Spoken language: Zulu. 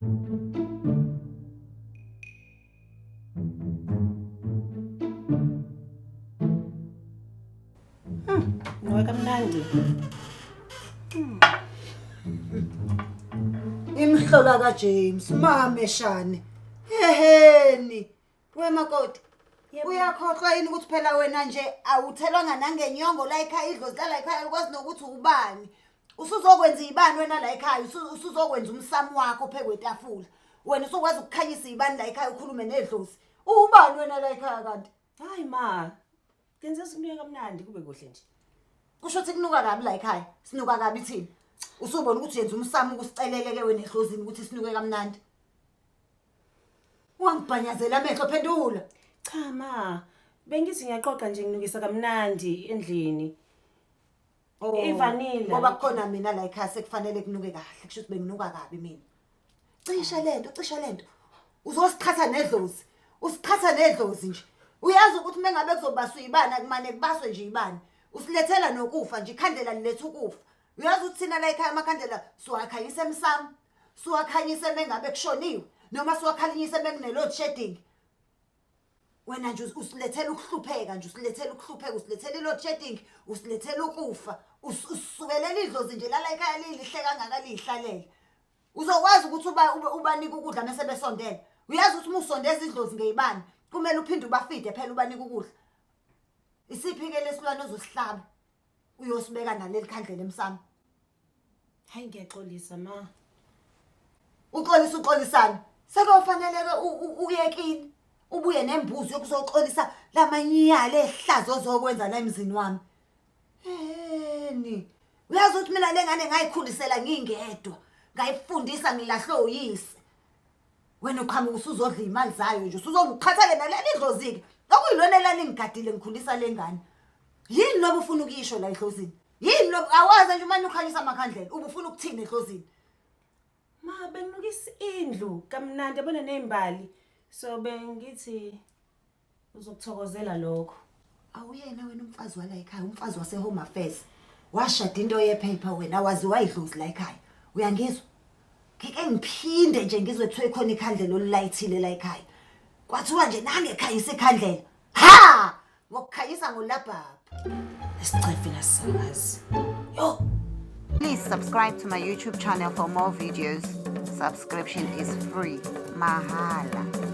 Nuka kamnandi. Imhlola kaJames, mame shane. Eheni. Wemakoti. Uyakhohlwa yini ukuthi phela wena nje awuthelwanga nangenyongo la ekhaya idlozi lala ekhaya likwazi nokuthi ubani. Usuzokwenza ibani wena la ekhaya, usuzokwenza umsamo wakho phe kwetafula. Wena usukwazi ukukhanyisa ibani la ekhaya ukhulume nedlozi. Ubani wena la ekhaya kanti? Hayi ma. Ngenze sinuke kamnandi kube kuhle nje. Kusho ukuthi kunuka kabi la ekhaya. Sinuka kabi thina. Usubona ukuthi uyenza umsamo ukusicelele ke wena edlozini ukuthi sinuke kamnandi. Wangibhanyazela amehlo phendula. Cha ma. Bengithi ngiyaqoqa nje nginukisa kamnandi endlini. Oh, Ivanilla. Ngoba kukhona mina la ekhaya sekufanele kunuke kahle. Kusho ukuthi benginuka kabi mina. Cisha lento, cisha lento. Uzosiqhatha nedlozi. Usiqhatha nedlozi nje. Uyazi ukuthi mengabe kuzobaswa ibani akumane kubaswe nje ibani. Usilethela nokufa nje ikhandlela liletha ukufa. Uyazi ukuthi thina la ekhaya amakhandlela siwakhanyisa emsamo. Siwakhanyise mengabe kushoniwe noma siwakhanyise mekune load shedding. Wena nje usilethela ukuhlupheka nje usilethela ukuhlupheka usilethela i-load shedding usilethela ukufa usukelela idlozi nje lala ekhaya lilihle kangaka liyihlalele. Uzokwazi ukuthi ubanike ukudla mese besondele. Uyazi ukuthi uma usondeza idlozi ngeyibani kumele uphinde ubafide phela ubanike ukudla. Isiphi-ke lesilwane ozosihlaba uyosibeka naleli khandlela emsamo. Hayi ngiyaxolisa ma. Uxolisa uxolisana. Sekuyofanele-ke uye kini ubuye nembuzi yokuzoxolisa lamanyala ehlazo ozokwenza la emzini wami. Yeni. Uyazi ukuthi mina le ngane ngayikhulisela ngingedwa. Ngayifundisa ngilahlwe uyise. Wena uqhamuka usuzodla imali zayo nje usuzongiqhatha-ke naleli dlozi-ke. Okuyilona elalingigadile ngikhulisa le ngane. Yini lobo ufuna ukuyisho la edlozini? Yini lobo awazi nje umane ukhanyisa amakhandlela ubufuna ukuthini edlozini? Ma benginukisa indlu kamnandi yabona nezimbali. So bengithi uzokuthokozela lokho. Awuyena wena umfazi wala ekhaya, umfazi wase Home Affairs. Washada into yephepha wena waziwa idlozi la ekhaya. Uyangizwa? Ngike ngiphinde nje ngizwe kuthiwa ikhona ikhandlela olulayithile la ekhaya. Kwathiwa nje nange ekhanyisa ikhandlela. Ha! Ngokukhanyisa ngolabhabha. Isicefe lasisalukazi. Yo! Please subscribe to my YouTube channel for more videos. Subscription is free. Mahala.